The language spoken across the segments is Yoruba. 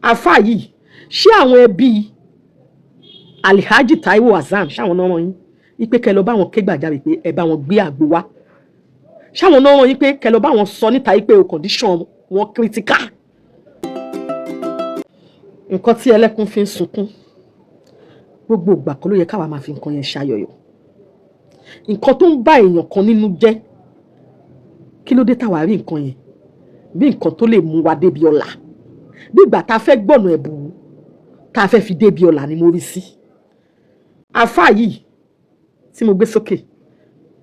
Àáfàá yìí, ṣé àwọn ẹbí Alhaji Taiwo Hassan, ṣáwọn náà rán yín wípé kẹ́ lọ bá wọn ké gbàjarè pé ẹ bá wọn gbé àgbo wá? Ṣáwọn náà rán yín pé kẹ́ lọ bá wọn sọ níta wípé o condition wọn critical? Nǹkan tí ẹlẹ́kùn fi ń sunkún gbogbo ìgbà kọ́ ló yẹ káwa máa fi nǹkan yẹn ṣayọyọ̀. Nǹkan tó ń bá èèyàn kan nínú jẹ́, kí ló dé táwa rí nǹkan yẹn bí nǹkan tó lè mú wa débi ọ̀la? Bí ìgbà tá a fẹ́ gbọ̀nà ẹ̀bùrú tá a fẹ́ fi débi ọ̀la ni mo rí sí. Àáfàá yìí tí mo gbé sókè,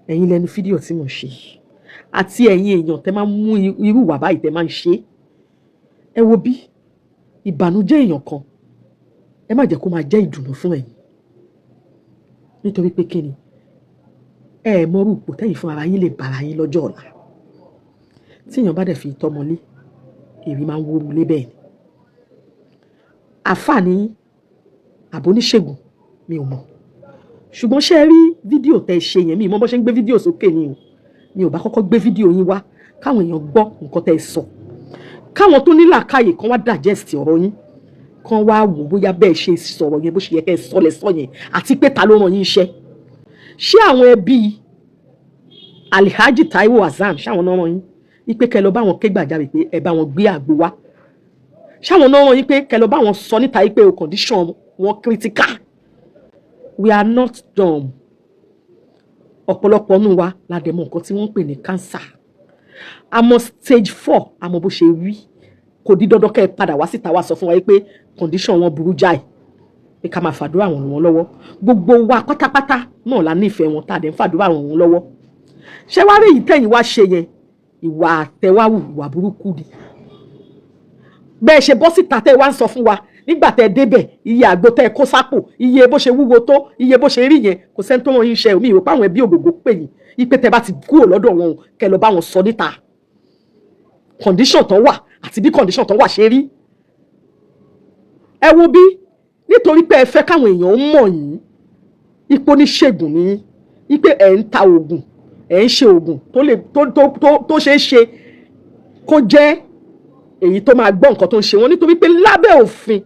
ẹ̀yin lẹ́nu fídíò tí mo ń ṣe yìí àti ẹ̀yin èèyàn tẹ́ máa ń mú irú ìwà báyìí tẹ́ máa ń ṣe, ẹ wo bí ìbànújẹ́ èèyàn kan, ẹ má jẹ́ kó máa jẹ́ ìdùnnú fún ẹ̀yin. Nítorí pé kí ni? Ẹ ẹ̀ mọ́rú ipò tẹ́yìn fún ara yín lè bára yín lọ́jọ́ ọ̀la. Tí èèyàn bá dẹ̀ fi tọ́mọlé, èrè máa ń wó lé bẹ́ẹ̀ ni. Àáfàá ní àbóníṣègùn, mi ò mọ̀, ṣùgbọ́n ṣé ẹ rí fídíò tẹ́ ẹ ṣe yẹn? Mi ì mọ̀ bó ṣe ń gbé fídíò sókè ni o. Mi ò bá kọ́kọ́ gbé fídíò yín wá káwọn èèyàn gbọ́ nǹkan tẹ́ ẹ sọ, káwọn tó ní làákàyè kan wá digest ọ̀rọ̀ yín, kan wá wò bóyá bẹ́ẹ̀ ṣe sọ̀rọ̀ yẹn, bó ṣe yẹ kẹ́ ẹ sọ lẹ sọ yẹn, àti pé ta ló rán yín iṣẹ́. Ṣé àwọn ẹbí Alhaji Taiwo Hassan, ṣáwọn náà rán yín wípé kẹ́ lọ bá wọn ké gbàjarè pé ẹ bá wọn gbé àgbo wá? Ṣáwọn náà rán yín pé kẹ́ lọ bá wọn sọ níta wípé o condition wọn critical? We are not dumb. Ọ̀pọ̀lọpọ̀ nù wa la dẹ̀ mọ̀ nǹkan tí wọ́n ń pè ní cancer. Àmọ́ stage 4, àmọ́ bó ṣe rí. Kò di dandan kẹ́ ẹ padà wá síta wá sọ fún wa pé condition wọn burú jáì, pé ká máa fàdúrà ràn wọ́n lọ́wọ́. Gbogbo wa pátápátá náà la nífẹ̀ẹ́ wọn, tá a dẹ̀ ń fàdúrà ràn wọ́n lọ́wọ́. Ṣé wàá rí èyí tẹ̀yìn wá ṣe yẹn? Ìwà àtẹwáwù, ìwà burúkú ni. Bẹ́ẹ̀ ṣe bọ́ síta tẹ́ ẹ wá ń sọ fún wa nígbà tẹ́ ẹ débẹ̀, iye àgbo tẹ́ ẹ kó sápò, iye bó ṣe wúwo tó, iye bó ṣe rí yẹn, kò sẹ́ni tó wọ́n yín ṣe omi ìrò páwọn ẹbí Ògògó pè yín ipe tẹ́ bá ti kúrò lọ́dọ̀ wọn o, kẹ́ lọ bá wọn sọ níta condition tó wà àti bí condition tó wà ṣe rí. Ẹ wo bí, nítorí pé ẹ fẹ́ káwọn èèyàn mọ̀ yín ipò oníṣègùn ní, ipe ẹ̀ ń ta oògùn, ẹ̀ ń ṣe oògùn tó lè tó ṣeé ṣe kó jẹ́ èyí tó máa gbọ́ nǹkan tó ń ṣe wọ́n. Nítorí pé lábẹ́ òfin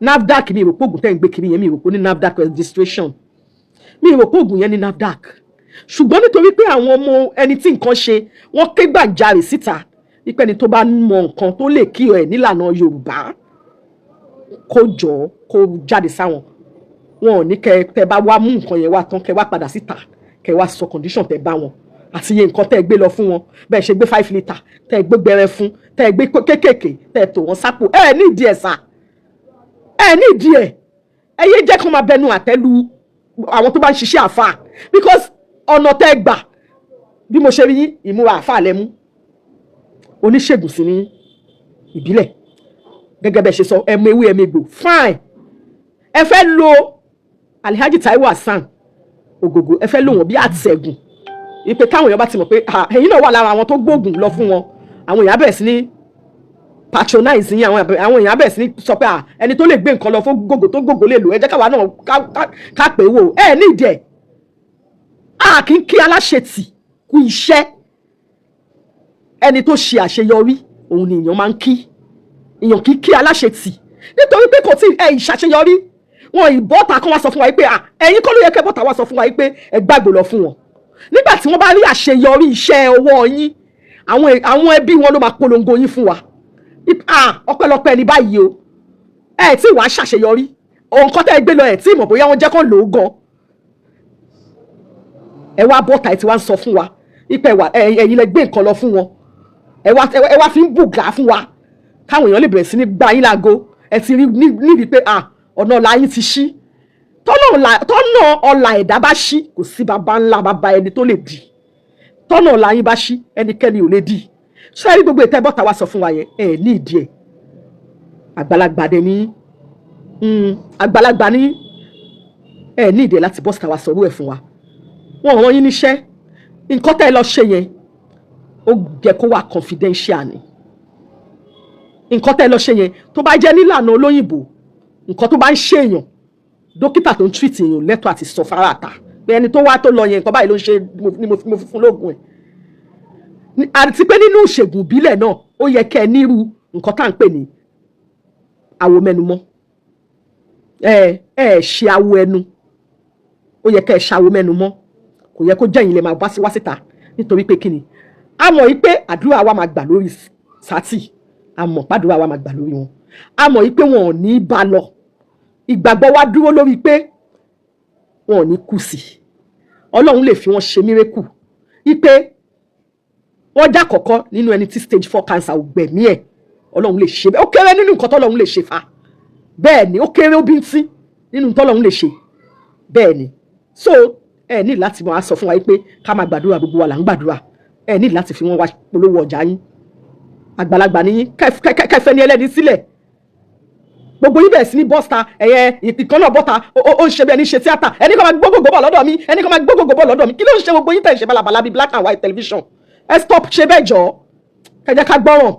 NAFDAC, mi ò rò pé oògùn tẹ́ ń gbé kiri yẹn, mi ò rò pé ní NAFDAC registration, mi ò rò pé oògùn yẹn ní NAFDAC. Ṣùgbọ́n nítorí pé àwọn ọmọ ẹni tí nǹkan ṣe, wọ́n ké gbàjarè síta wípé ẹni tó bá mọ nǹkan tó lè kí ẹ nílànà Yorùbá, kó jọ kó jáde sáwọn. Wọn ò ní kẹ tẹ bá wá mú nǹkan yẹn wá tán, kẹ wá padà síta, kẹ wá sọ condition tẹ bá wọn àti iye nǹkan tẹ gbé lọ fún wọn. Bẹ́ẹ̀ ṣe gbé 5 litre, tẹ gbé gbẹrẹ fún, tẹ gbé kéékèèké, tẹ tò wọ́n sápò, ẹ ní ìdí ẹ̀ sà, ẹ ní ìdí ẹ̀. Ẹ yé jẹ́ kó máa bẹnu àtẹ́lu àwọn tó bá ń ṣiṣẹ́ àfà, because ọ̀nà tẹ́ gbà, bí mo ṣe rí yín, ìmúra àfà lẹ́mú, oníṣègùn sí ní ìbílẹ̀. Gẹ́gẹ́ bẹ́ẹ̀ ṣe sọ, ẹ mọ ewé, ẹ mọ egbò, fine. Ẹ fẹ́ lo Alhaji Taiwo Hassan Ògògó, ẹ fẹ́ lò wọ́n bí àtẹ̀gùn, ìpè káwọn èèyàn bá ti mọ̀ pé ẹ̀yin náà wà lára àwọn tó gbóògùn lọ fún wọn, àwọn èèyàn á bẹ̀rẹ̀ sí ní patronize yín. Àwọn èèyàn á bẹ̀rẹ̀ sí ní sọ pé ẹni tó lè gbé nǹkan lọ fún gògó tó gògó lè lò, ẹ jẹ́ káwa náà ká pè é wò. Ẹ ní ìdí ẹ̀, a kì í kí aláṣetì kú iṣẹ́. Ẹni tó ṣe àṣeyọrí, òun ni èèyàn máa ń kí. Èèyàn kì í kí aláṣetì, nítorí pé kò tí ẹ ìṣàṣeyọrí wọn ìbọ́ta kan wá sọ fún wa pé ẹ̀yin kọ́ ló yẹ kẹ́ bọ́ta wá sọ fún wa pé ẹ gbàgbọ́ lọ fún wọn. Nígbà tí wọ́n bá rí àṣeyọrí iṣẹ́ ọwọ́ yín, àwọn ẹbí wọn ló máa polongo yín fún wa. Ọpẹ́lọpẹ́ ní báyìí o. Ẹ tí wàá ṣàṣeyọrí nǹkan tẹ́ ẹ gbé lọ, ẹ tí mọ̀ bóyá wọ́n jẹ́ kán lò ó gan. Ẹ wá bọ́ta, ẹ ti wá ń sọ fún wa ipẹ̀ wà ẹ̀yin lẹ gbé nǹkan lọ fún wọn. Ẹ wá fi ń bùgà fún wa káwọn èèyàn lè bẹ̀rẹ̀ sí ní gbá yín láago. Ẹ ti rí níbi pé ọ̀nà ọ̀la yín ti ṣí. Tọ́nà ọ̀la ẹ̀dá bá ṣí, kò sí baba ńlá baba ẹni tó lè dì. Tọ́nà ọ̀la yín bá ṣí, ẹnikẹ́ni ò lè dì. Ṣé ẹ rí gbogbo ètò ẹbọ̀tà wa sọ fún wa yẹn? Ẹ ní ìdí ẹ̀. Àgbàlagbà dẹ ní, àgbàlagbà ní, ẹ ní ìdí ẹ̀ láti bọ́sítà wa sọ̀rọ̀ ẹ̀ fún wa. Wọn rán yín níṣẹ́. Nǹkan tẹ́ ẹ lọ ṣe yẹn, ó jẹ́ kó wà confidential ni. Nǹkan tẹ́ ẹ lọ ṣe yẹn, tó bá jẹ́ nílànà olóyìnbó, nǹkan tó bá ń ṣèyàn, dókítà tó ń treat èèyàn lẹ́tọ̀ọ́ àti sọ fara ta pé ẹni tó wá tó lọ yẹn, nǹkan báyìí ló ń ṣe ni mo fi fún lóògùn ẹ̀. Àti pé nínú ìṣègùn ìbílẹ̀ náà, ó yẹ kẹ́ ẹ nírú nǹkan tá à ń pè ní Awo mẹ́nu mọ́. Ẹ ẹ ṣe awo ẹnu, ó yẹ kẹ́ ẹ ṣàwo mẹ́nu mọ́. Kò yẹ kó jẹ́ ẹ̀yin lè máa wá sí wá síta, nítorí pé kíni? A mọ̀ yí pé àdúrà wa máa gbà lórí Sátì. A mọ̀ pàdúrà wa máa gbà lórí wọn. A mọ̀ yí pé wọn ò ní bá lọ. Ìgbàgbọ́ wa dúró lórí pé wọn ò ní kú sí. Ọlọ́run lè fi wọ́n ṣe miracle wípé wọ́n já kọ̀kọ́ nínú ẹni tí stage 4 cancer ò gbẹ̀mí ẹ̀. Ọlọ́run lè ṣe bẹ́ẹ̀. Ó kéré nínú nǹkan tọ́lọ́run lè ṣe fa. Bẹ́ẹ̀ ni, ó kéré, ó bíntín nínú tọ́lọ́run lè ṣe. Bẹ́ẹ̀ ni. So ẹ ní láti máa sọ fún wa pé ká máa gbàdúrà. Gbogbo wa là ń gbàdúrà. Ẹ ní láti fi wọ́n wá polówó ọjà yín. Àgbàlagbà ní kẹfẹ́ ní ẹlẹ́ni sílẹ̀. Gbogbo yín bẹ̀rẹ̀ sí ní bọ́sà ẹ̀yẹ ìkan náà bọ́ta, ó ń ṣe bí ẹni ṣe tíátà. Ẹni kan máa gbógògó bọ̀ lọ́dọ̀ mi, ẹni kan máa gbógògó bọ̀ lọ́dọ̀ mi. Kí ló ń ṣe gbogbo yín tẹ̀ ń ṣe balabala bíi black and white television? Ẹ stop ṣe bẹ́ẹ̀ jọ, kẹjẹ ká gbọ́ràn.